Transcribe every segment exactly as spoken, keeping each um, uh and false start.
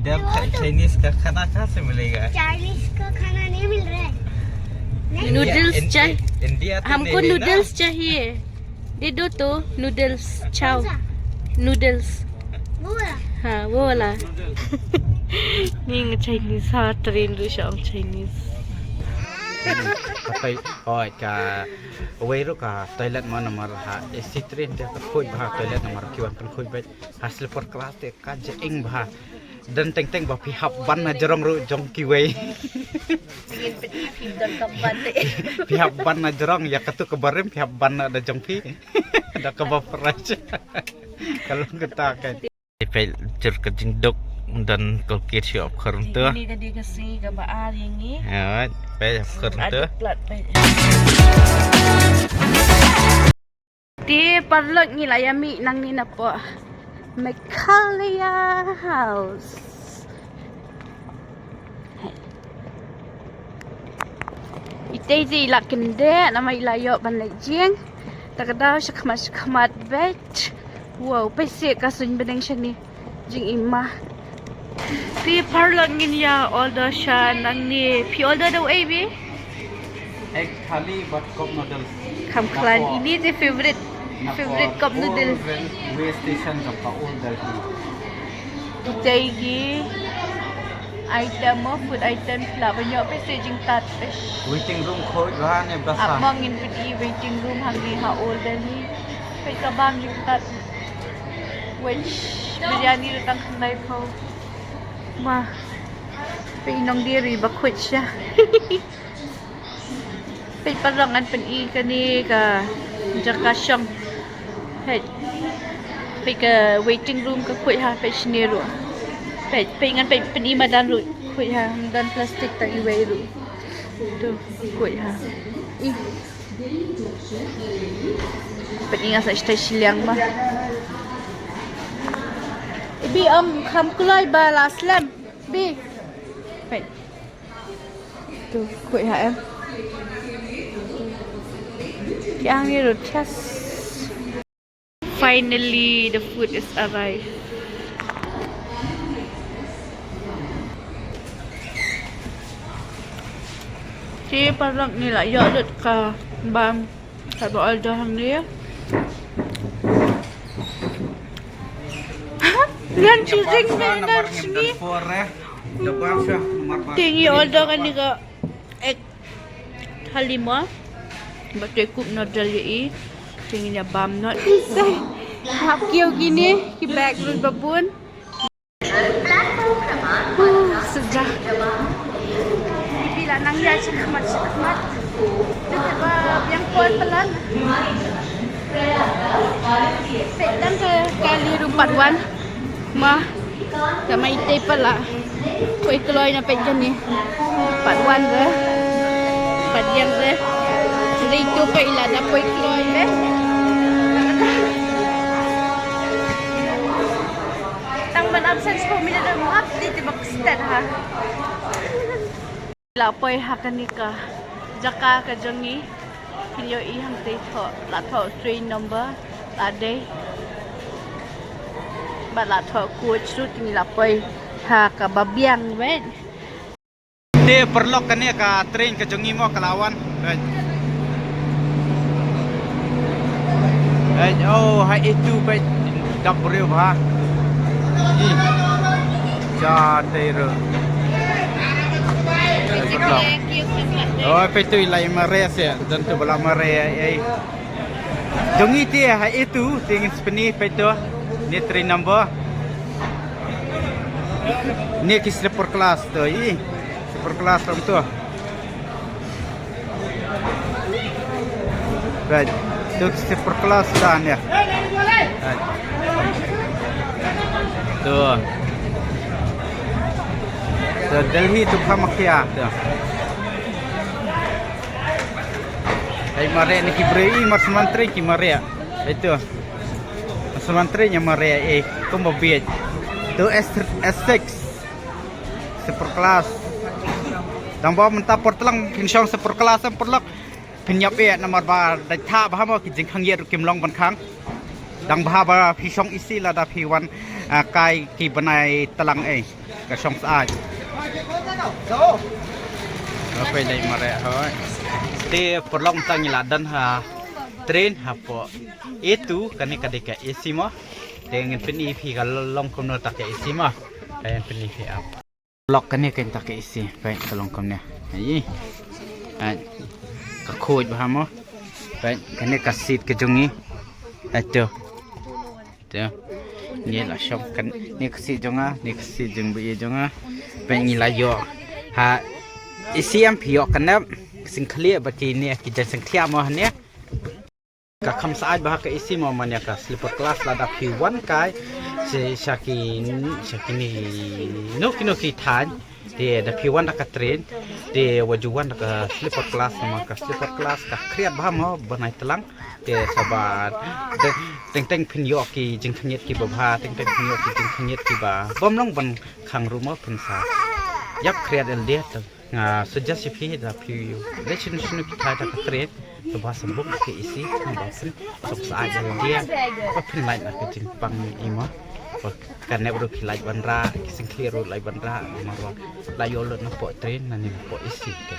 यार, चाइनीज का खाना कहाँ से मिलेगा? चाइनीज का खाना नहीं मिल रहा है। नहीं। नूडल्स चाहि-, इंडिया तो हमको नहीं है ना? नूडल्स चाहिए। दे दो तो नूडल्स, चाओ। कौन सा? नूडल्स। वो वाला? हाँ, वो वाला। Ngi Chinese ha, train ruh shong Chinese. Katai, oi, ka, wei ruh ka toilet mo namar ha A C train te ka khuid bha toilet namar ki wan pynkhuid bha. Ha sleeper class te ka jing bha. Don teng teng ba phi hap ban na jrong ruh jong kiwei. Ngin pynti phi don ka ban te. Phi hap ban na jrong, ïa katu ka barim phi hap ban na da jong phi. Da kaba fresh. Ka long kata ka. Peit jur ka jingduk, don Colgate shu ap khur tu. Ini ka dei ka sngi kaba ar ïa ngi. Ïa, peit ap khur tu. Adik plat peit. Te paralok ngi la ïa mih nangne napoh Meghalaya House. Itei te i la kyndit namar i la ïoh ban leit jing. Ta ka daw shakhmat shakhmat beit. Wow, peit seh ka suiñ bneng shane. Jingim ma. Te paralok ngin ïa order sha nangne. Phi order da uei Bi? Egg thali bad cup noodles. Kham khlan, ini te favorite, favorite cup noodle. Railway station jong ka Old Delhi. Kitei ki item mo, food item la ba ïoh peit seh jingtat peit. Waiting room khuid bha ne basa. Ap mo ngin peit i waiting room hangne ha Old Delhi. Peit ka bam jingtat. Veg biryani ruh tang khyndai phew. Ma. Peit i nongdie ruh i ba khuid sha. Peit paralok ngan pyni kane ka jaka shong. Peit. Peit ka waiting room ka khuid ha, peit shane ruh. Peit, peit ngan peit pyni madan ruh khuid ha, madan plastik tang iwei ruh. Tu khuid ha. Ih. Pyni nga sa shtai shiliang ma. Ibi am kham kloi ba la slem. Bi. Peit. Tu, khuid ha em. Ki ang ni ruh thias. Finally, the food is arrived. Te paralok ngi la ïoh lut ka bam. Kaba order hangne. Ngan choosing me ngan sngi. Te ngi order kane ka egg thali mo. Ba te cup noodle ïa i. Te ngin ïa bam noh. Hap kiew kine ki bag ruh ba bun. Sejak. Ibi la nang ïa shi khmat shi khmat. Dei ba biang poi palat. Peit tang ka kali ruh pat wan. Ma. Ka mai tei palat. Poi kloi na peit kane. Pat wan re. Pat ïang re. Dei tu peit la da poi kloi re. Tang ban absent shiphew minit ruh map dei te ba kstet ha. La poi ha kane ka jaka ka jong ngi. Phin ïohi hangtei thoh, la thoh train number, la dei. Bad la thoh coach ruh, te ngi la poi ha kaba biang beit. Te paralok kane ka train ka jong ngi mo ka la wan. Right. Right. Oh, ha itu peit dap briew bha. Ih. Ja te ruh. Paralok. Oh, peit tu i la i mareh seh, don tu ba la mareh ei. Jong ngi te ha itu te ngin sa pyni peit tu. Ni train number. Ni ki sleeper class tu i. Sleeper class long tu. Right. Tu ki sleeper class dah ni. Right. Tu. Tu Delhi tu Kamakhya tu. Ai mareh ni ki briew i, mar sman train ki mareh. Itu. Mar sman train ïa mareh eh kumba bieit. Tu S, S six. Super class. Dang ba mynta por tlang phin shong super class em paralok. Phin ïap eh namar ba da thah bha mo ki jingkhang ïa ruh kim long ban khang. Dang bha ba phi shong A C lada phi wan A kai ki bnai tlang ei ka shong syaid. Ka pei dei mare hoi. Te paralok, tang ngi la don ha train hapoh A two, kane ka dei ka A C mo. Te ngin pyni phi ka long kumno ta ka A C mo. Te ngin pyni phi ap. Lok kane ka ta ka A C, peit ka long kumne. Ai. Ai. Ka khuid bha mo. Peit kane ka seat ka jong ngi. Ai to. To. Ngi la shong kane ka seat jong nga, ne ka seat jong ba ïa jong nga. Peit ngi la ïoh. Ha. A C em phi ïoh ka nep. Sing khlieh ba kine ki jaiñsngewthiah mo hangne. Ka kham syaid bha ka A C mo, man ïa ka sleeper class lada phi wan kai sha, sha ki, sha kine kino kino ki thaiñ. Te da phi wan da ka train, te wat ju wan da ka sleeper class, namar ka sleeper class ka khriat bha mo, bnai tlang. Te sa ba teng teng phin ïoh ki jingkhynñiat kiba bha, teng teng phin ïoh ki jingkhynñiat kiba bym long ban khang ruh mo, phin sa ïap khriat ïalade. Te nga suggest ïa phi, da phi leit shano shano ki thaiñ da ka train, to ba sa book ka A C, ba phin shong syaid ïalade, ba phin lait na ka jingpang i mo. Ba ka nep ruh phi lait ban rah, ki sngewkhlieh ruh lait ban rah, namar ba la ïoh lut na poh train, na ne poh A C te.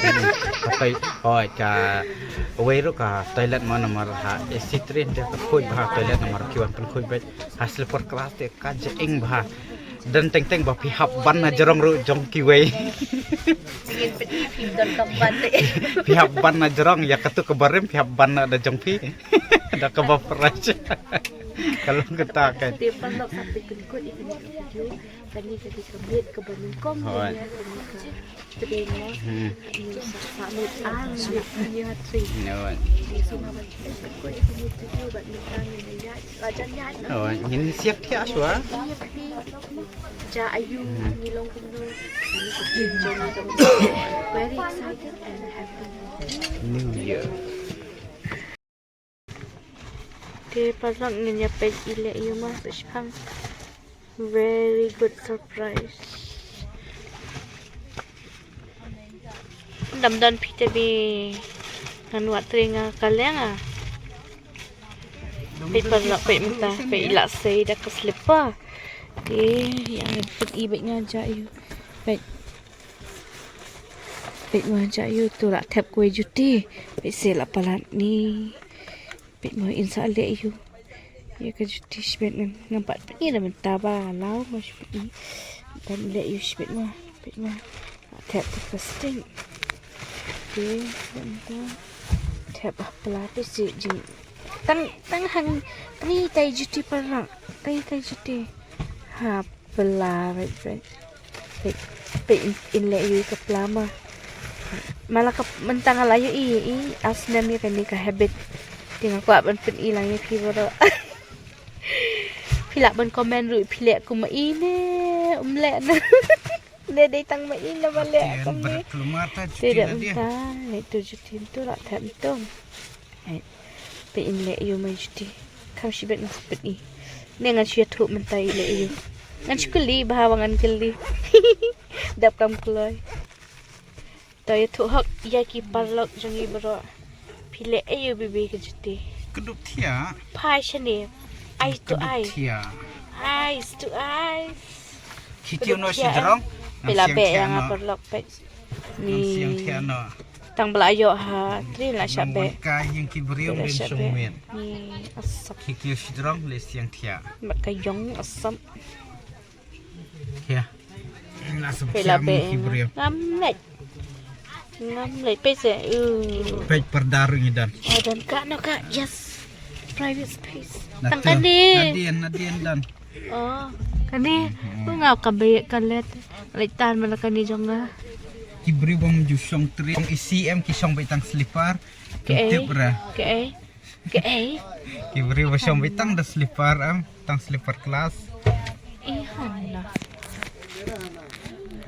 Hmm, ka toi-, hoi, kawei ruh ka toilet mo, namar ha A C train te ka khuid bha toilet, namar ki wan pynkhuid beit. Ha sleeper class te ka jingim bha. Don teng teng ba phi hap ban na jrong ruh jong kiwei. Ngin pyni phi donkam ban te. Phi hap ban na jrong, ïa katu kaba rim phi hap ban na da jong phi. Da kaba fresh. Ka long kata kan. Te paralok, sa peit kut ïa kane ka video. Kane ka dei ka bed kaba nyngkong. Hoi. Kane ka train mo. Hmm. Ngi sa, sa mut ar ngi ïa train. Hoi. Ngi sngewbha ban peit kut ïa kane ka video bad mynta ngin ïa ïaid. La jan ïaid na. Hoi, ngin siap thiah shuwa. Ïa phi. Ja aiu, hmm, ngi long kumno. Very excited and happy New Year. Te paralok, ngin ïa peit i leh aiu ma, peit shaphang. Very good surprise. Dam don phi te bi ngan wad tring nga ka leng a. Peit paralok, peit mynta, peit i la sei da ka slipper. Te ïa peit i, peit nga ja ïa u. Peit. Peit nga ja ïa u, to la thep kawei juti. Peit se la palat ni. Peit mo, in sa leh ïa u. Ïa ka juti shibit, ngam pat pyni na mynta ba law mo, shibit ni. Ban leh ïa u shibit mo. Peit mo. Thep te ka sting. Te mynta thep ha pla, peit shi jing. Tang, tang hang, tang itai juti paralok. Tang itai juti. Ha pla, peit, peit. Peit, peit in, in leh ïa u ka pla ma. Ma la ka mynta nga la ïohi, i, ar snem ïa kane ka habit. Te nga kwah ban pyni lang ïa phi baroh. Phi lah ban comment ruh, phi leh kum ma i ne, um leh ne. Ne dei tang ma i ne ba leh kum ne. Te da mynta, ne tu juti tu la thep tu. Peit in leh ïa u ma juti. Kham shibit nga sa pyni. Ne ngan shu ïathuh mynta i leh ïa u. Ngan shu kylli bha, ba ngan kylli. Dap kam kloi. To ïathuh hok ïa ki paralok jong ngi baroh. Phi leh ïa u baby ka juti. Kdup thiah. Phai shane. Eyes to eyes. Kdup thiah. Eyes to eyes. Khie kiew noh shajrong. Phi la beh ïa nga paralok peit. Ni. Tang ba la ïoh ha train la shah beh. Ka ïing ki briew la shah beh. Ni asap. Khie kiew shajrong le siang thiah. Bad ka ïong asap. Khie. La sum. Phi la beh. Ngam leit. Ngam leit peit se. Peit pyrda ruh ngi don. Oh, don ka, no ka. Yes. Private space. Tang kane. Nadien, nadien don. Oh, kane. Nga ka beh ka let. Leit tan ma la kane jong nga. Ki briew bym ju shong train, shong A C em, ki shong beit tang slipper. Kaei? Tip ra. Kaei? Kaei? Ki briew ba shong beit tang da slipper em, tang slipper class. Ih, hana.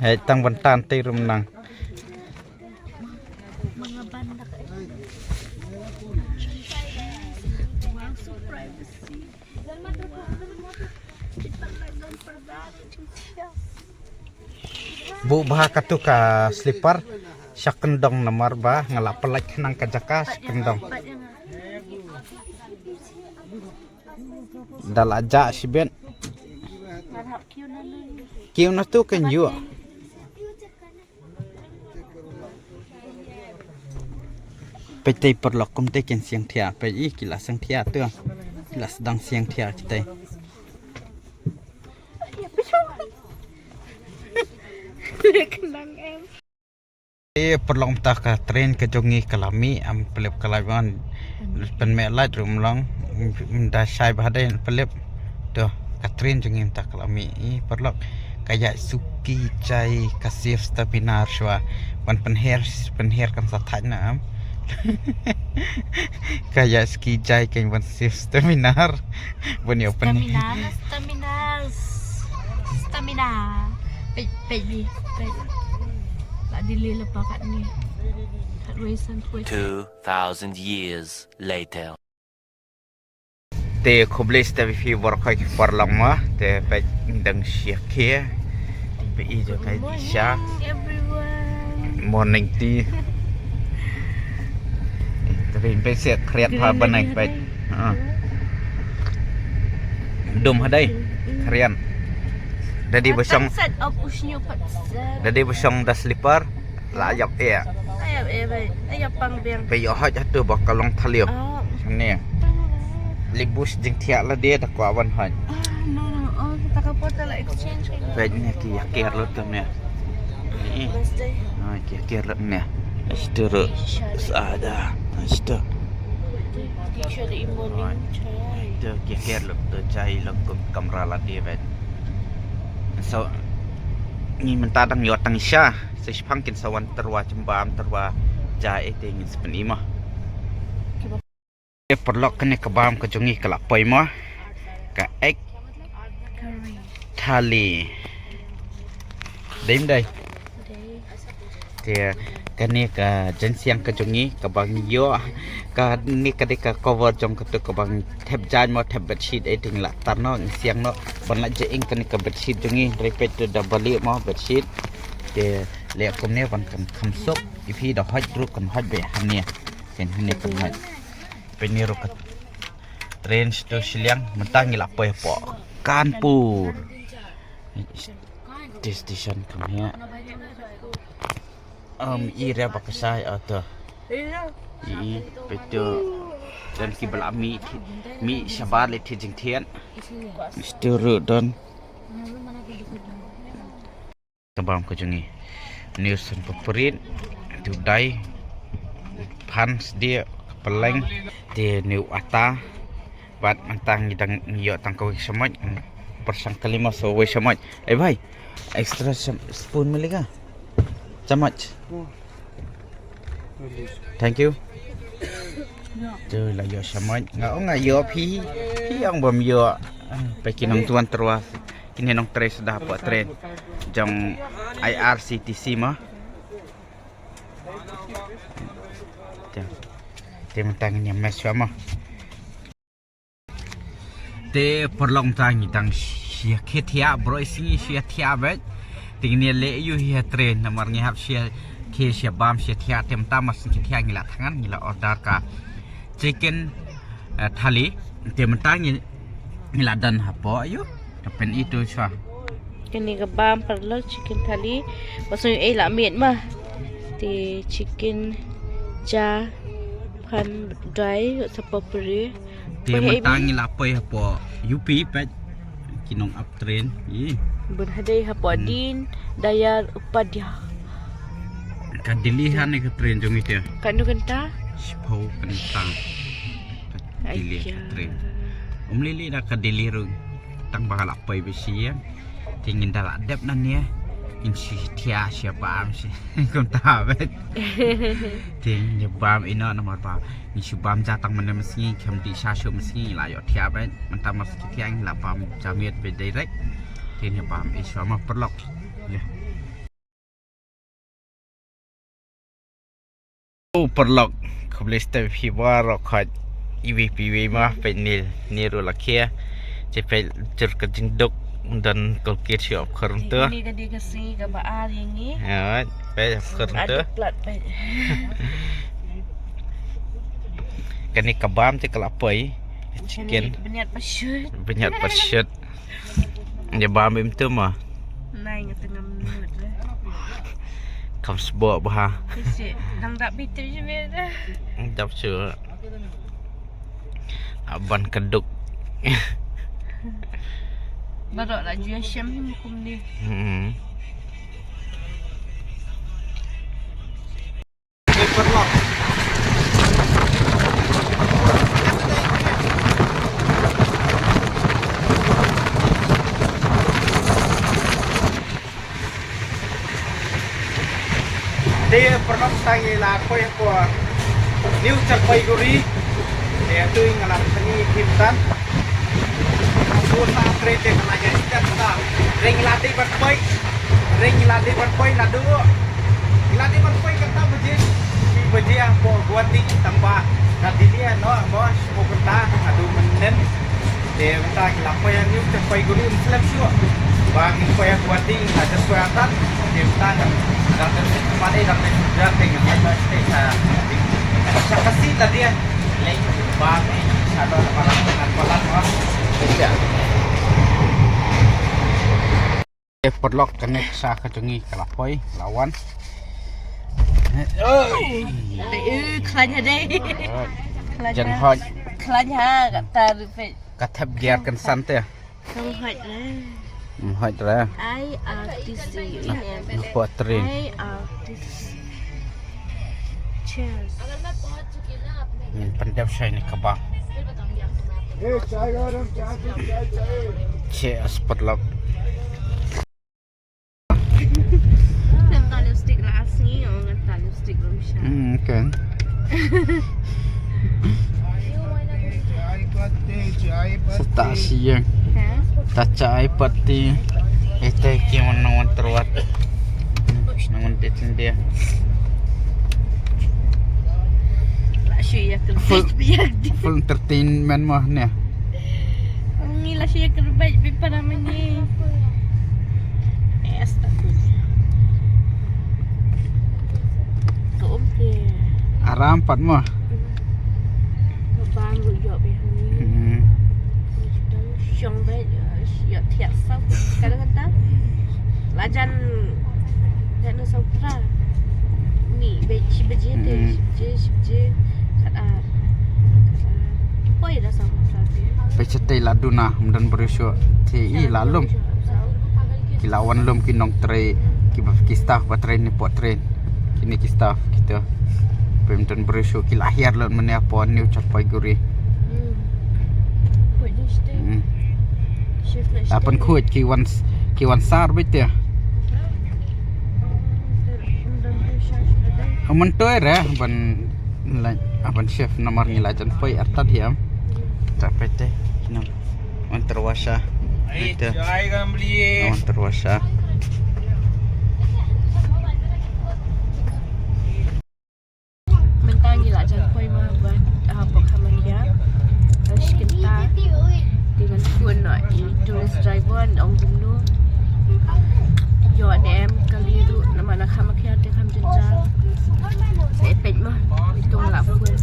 Hei, tang ban tan te rum nang. Buh bha katu ka slipper, sha kyndong namar ba nga la pynlait khnang ka jaka sha kyndong. Da la jah shibit. Kiu na tu kan yu. Peit te paralok kumte kin siang thiah, peit i ki la siang thiah tu. Ki la sdang siang thiah kita. Te paralok mynta ka train ka jong ngi ka la mih, em Philip ka la wan pynmeh light ruh ym long, ym da shai bha dei Philip. To ka train jong ngi mynta ka la mih, i paralok. Ka ïaid suki jai ka save stamina shuwa. Ban pynher, pynher kan sa thait na em. Ka ïaid suki jai kan ban save stamina. Ban ïoh pynher. Stamina, stamina, stamina. Peit, peit ni, peit. La delay lypa katne. Katwei san poi. Two thousand years later. Te khublei step ïa phi baroh ki paralok mo. Te peit dang sha khie. Peit i jong ka Isha. Morning tea. Te peit peit sha khriat pha ban ai peit. Ha. Dum ha dei. Khriat. Da dei ba shong. Da dei ba shong da slipper. La ïap eh. Ïap eh bai. Ïap pang biang. Ba ïoh hot hatu ba ka long thalio. Oh. Shane. Libus jingthiah la dei da kwah ban hot. Ah, no, no. Oh, kita ka por ta la exchange ka. Peit ne ki ïa ker lut tu ne. Ni. Bas dei. Ah, ki ïa ker lut ne. Istu ru. Isha dei. Sa da. Istu. Isha dei morning chai. Istu ki ïa ker lut tu chai long kum kamra la dei peit. So ngi mynta dang ïoh tang sha. Sa shiphang kin sa wan tyrwa jingbam tyrwa ja eh te ngin sa pyni mo. Te paralok kane ka bam ka jong ngi ka la poi mo. Ka egg thali. Dei ym dei? Te kane ka jingsiang ka jong ngi kaba ngi ïoh. Kane ka dei ka cover jong katu kaba ngi thep jaiñ mo, thep bedsheet eh te ngi la tar noh, ngi siang noh. Ban la jia ing kane ka bedsheet jong ngi, hynrei peit tu da bali mo bedsheet. Te leh kumne ban kan kham suk, ïa phi da hot ruh kan hot beit hangne. Kan hangne kan hot. Peit ne ruh ka train sha tu shiliang, mynta ngi la poi hapoh Kanpur. Te station kam hia. Um, i ria ba ka shai auto. I, i, peit tu. Don ki ba la mih, mih shabar leit thied jingthied. Sha tu ruh don. Ka bam ka jong ngi. New sun papurit, tu dai, phan sdia, ka peleng, te new ata, bad mynta ngi dang ïoh tang kawei shamoit, persang kalima sa wei shamoit. Eh bhai, extra sham-, spoon mili ka? Chamoch. Thank you. Tu la ïoh shamoit. Nga ong nga ïoh phi. Phi ong bym ïoh. Ah, peit ki nongtuan tyrwa. Kine nongtrei sdang hapoh train jong I R C T C mo. Te, te mynta ngin ïa mess shuwa mo. Te paralok mynta ngi dang sha khie thiah, baroh sngi sha thiah beit. Te ngin ïa leh aïu ha train namar ngi hap sha khie sha bam sha thiah, te mynta mar shu khie thiah ngi la thngan ngi la order ka chicken, eh, thali. Te mynta ngi, ngi la don hapoh aïu. Ka pyn-i tu shuwa. Kane ka bam paralok chicken thali. Ba shu ei la miet ma. Te chicken ja phan dai sa papri. Te mynta ngi la poi hapoh U P peit. Ki nong ap train. Ih. Bun hadei hapoh Deen Dayal Upadhyay. Ka Delhi ha ne ka train jong ite. Ka nu kynta? Shiphew kynta. Ka Delhi ka train. Um lili da ka Delhi ruh tang ba la poi bisi ïa. Te ngin da la dep nangne. Ngin shu thiah sha bam sha. Kumta beit. Te ngin bam ino namar ba ngi shu bam ja tang mynne mynsngi, kham dih sha shuh mynsngi la ïoh thiah beit. Mynta mar shu thiah ngi la bam ja miet beit direct. Te ngin bam i shuwa ma paralok. Ïa. O paralok, khublei step ïa phi baroh khoit iwei pa iwei ma, peit ne, ne ruh la khie. Te peit jur ka jingduk, don Colgate shu ap khur hangto. Ni ka dei ka sngi kaba ar ïa ngi. Ïa, peit ap khur hangto. Ar plat peit. Kane ka bam te ka la poi. Chicken. Bniat pashut. Bniat pashut. Ïa ba mim tu ma. Nai nga tengam mut le. Kam sbok bha. Isi. Dang dap bitu je me dah. Dap shu. Aban keduk. Baroh la ju shem him kum ni. Hmm. Te paralok, sa ngi la poi hapoh New Jalpaiguri. Te tu ngi la pynni phim tan. Su sa tre te ka la ya step sa. Ring la dei ban poi. Ring la dei ban poi naduh. La dei ban poi kata baje. Shi baje hapoh Guwahati tang ba ka Delhi noh ba shiphew kynta haduh mynnin. Te mynta ki la poi ha New Jalpaiguri, ym slem shuh. Ba ki poi ha Guwahati, la just poi artat. Te mynta ka dang dei, pale dang dei, dang dei, dang dei, dang dei, sha Khasi la dei. Lei ba ki sha don palat, palat, palat, palat. Te paralok, kane ka sa ka jong ngi ka la poi, la wan. Oi. Te, eh, khlaiñ ha dei. Khlaiñ ha. Jan hoi. Khlaiñ ha, kata ruh peit. Ka thep gear kan san te. Kan hoi re. Hmm, hoi re. I R T C, you know. Hapoh train. I R T C. Cheers. Ngin pyndep shai ne kaba. Cheers, paralok. Ngan tah lipstick la sngi, oh, ngan tah lipstick rum sha. Hmm, okay. Sa tah sha ïing. Ha? Tah chai patti. Ite ki mon nang wan terwat. Nang wan te tin dia. La shu ïa kyrpad. Full, full entertainment mo ne. Ngi la shu ïa kyrpad bad para mane. Yes, tak tu. Ko um ke. Aram pat mo. Ko bang ru yo be. Hmm. Shong be yo thiak sa. Kadang kata. Lajan. Kan sa pra. Ni be shi baje te, hmm, shi baje, shi baje. Kata. Poi da sa pra te. Peit shatei la duna, ym don briew shuh. Te i la lum. Ki la wan lum ki nongtrei, ki ba, ki staff ba trei ne hapoh train. Kine ki staff kita. Peit ym don briew shuh, ki la hiar lut mynne hapoh New Jalpaiguri. Hmm. Peit shatei. Hmm. Shift la shatei. Apan khuid ki wan, ki wan sar beit te. Aman toi re ban la, aban shift namar ngi la jan poi artat hiam. Ta peit te. Nang. Wan terwasha. Ai, ite. Chai gam beli. Wan terwasha. Mynta ngi la jan poi ma ba, ah, pok ha Mandia. Shi kynta. Te ngan phone noh i tourist driver, ong kumno. Ïoh ne em kali ruh namar na Kamakhya te kham jynjar. Sa peit ma. Ito la phone.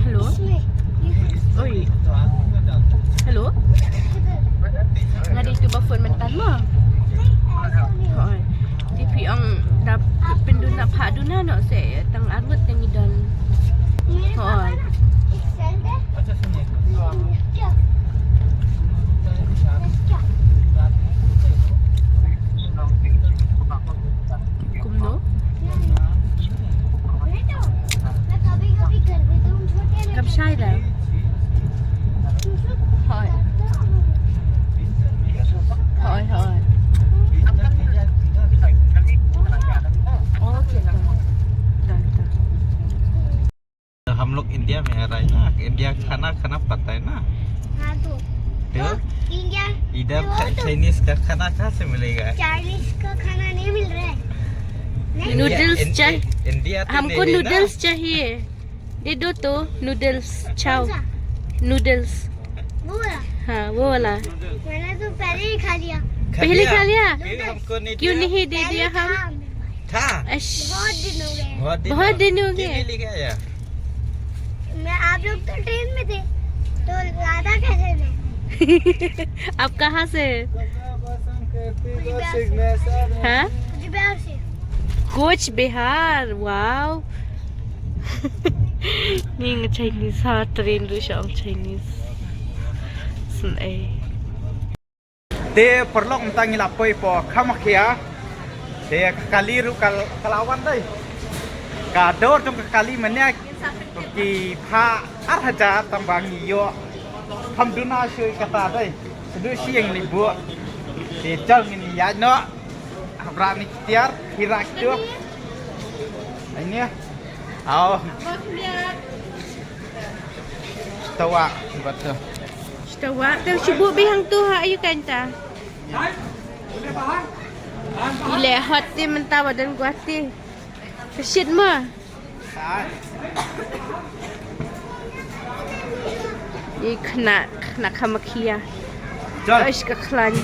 Hello? Oi. Hello? Nga dei tu ba phone mynta mo. Hooid. Te phi ong da pynduna, phah duna noh, sa tang arngut te ngi don. Hooid. Kumno? Kam shai da. Hooid. Hooid, hooid. Okay, done. Done, done. हम लोग इंडिया में आ रहा है ना, इंडिया खाना खाना पड़ता है ना। हाँ तो। तो तो इंडिया इधर तो, तो चाइनीज का खाना कहाँ से मिलेगा? चाइनीज का खाना नहीं मिल रहा है। नहीं? नूडल्स इंडिया, चाहि-, इंडिया तो हमको नहीं है ना? नूडल्स चाहिए। दे दो तो नूडल्स, चाओ। कौन सा? नूडल्स। वो वाला? हाँ, वो वाला। मैंने तो पहले ही खा लिया। खा पहले लिया? खा लिया? फिर हमको नहीं दिया? क्यों नहीं दे दिया हम? पहले खा हमने। था। अश। बहुत दिन हो गए। बहुत दिन बहुत हो- दिन हो गए। क्या लेके आया? मैं, आप लोग तो ट्रेन में थे, तो लादा कैसे थे? आप कहाँ से? कुछ बिहार से। हाँ? कुछ बिहार से। कूच बिहार, wow. Ning Chinese ha, train ruh shong Chinese. Sngewbha. Te paralok, mynta ngi la poi hapoh Kamakhia. Te ka kali ruh ka, ka la wan dei. Ka dor jong ka kali mynne ki phah ar hajar tang ba ngi ïoh. Kham duna shuh kata dei. Shu shu ïeng leit buh. Te jal ngin ïaid noh. Hapdeng ni ki tiar, hira ki tiar. Ai ni. Au. Tawa, bato. Tawa, te shu buh beit hangto ha, ayu kan ta. Ile hot te mynta ba don Guwahati. Ka shit ma. Ïa kane, kane Kamakhia. Jal. Oish, ka khlaiñ.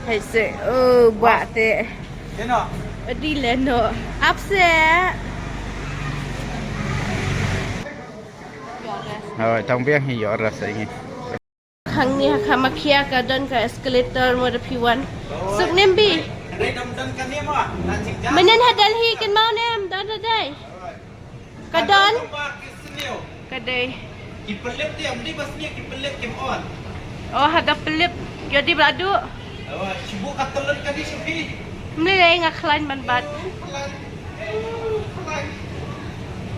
Hai se, oh, ba te. Ïa noh. Adi le noh. Ap se. Oh, tang biang hi ïoh rasa ini. Hangne ha Kamakhia ka don ka escalator mo da phi wan. Suk nem bi. Mynnin ha Delhi kynmaw nem don ha dei. Ka don. Ka dei. Ki pynlip te, ym dei ba sniew ki pynlip kim on. Oh, ha da pynlip. Ïoh dei ba la duh. Awa, shu buh ka talon ka dei shu phi. Ym dei, nga khlaiñ ban bat. Khlaiñ. Khlaiñ.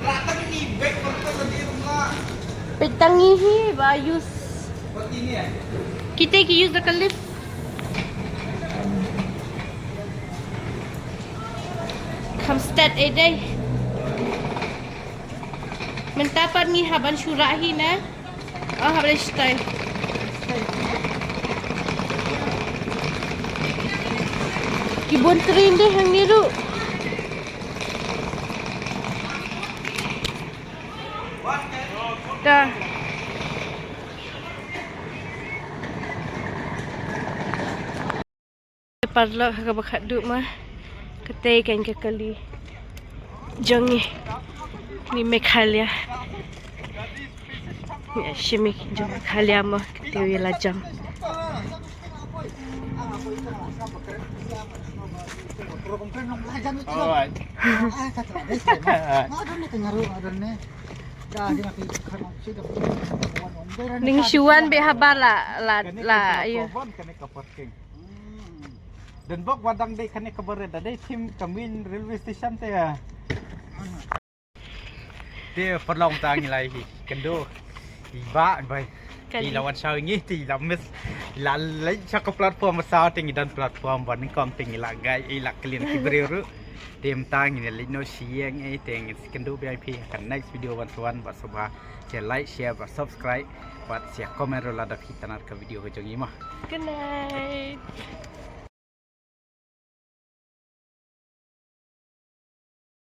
Rata ni bek berta ka dei rumah. Petang hi ba use. Kita ki use da ka lift. Kham stet ei dei. Mynta pat ngi hap ban shu rah hi na. Oh, hap ban shu tai. Ki bun train dei hangne ruh. Ta. Paralok, ha kaba khadduh ma. Kata ka dei ka kali jong ngi. Ni Meghalaya. Ni shim ngi jong Meghalaya ma. Kata ka dei la jam. Alright. Ning shu wan beit haba la, la, la, ïa. Don bok ba dang dei kane ka barit, da dei tim ka main railway station te ïa. Te paralok, ta ngi la ïakynduh i bah bai. Kali. I la wan shaw ngi te i la miss. I la leit sha ka platform ba saw te ngi don platform ba nyngkong te ngi la ngai i la kylli na ki briew ruh. Te mynta ngin leit noh sha ïing ei te ngin sa ïakynduh biang ïa phi ha ka next video one to one bad sngewbha sa like, share bad subscribe bad sa comment ruh lada phi itynnad ka video ka jong ngi ma. Good night.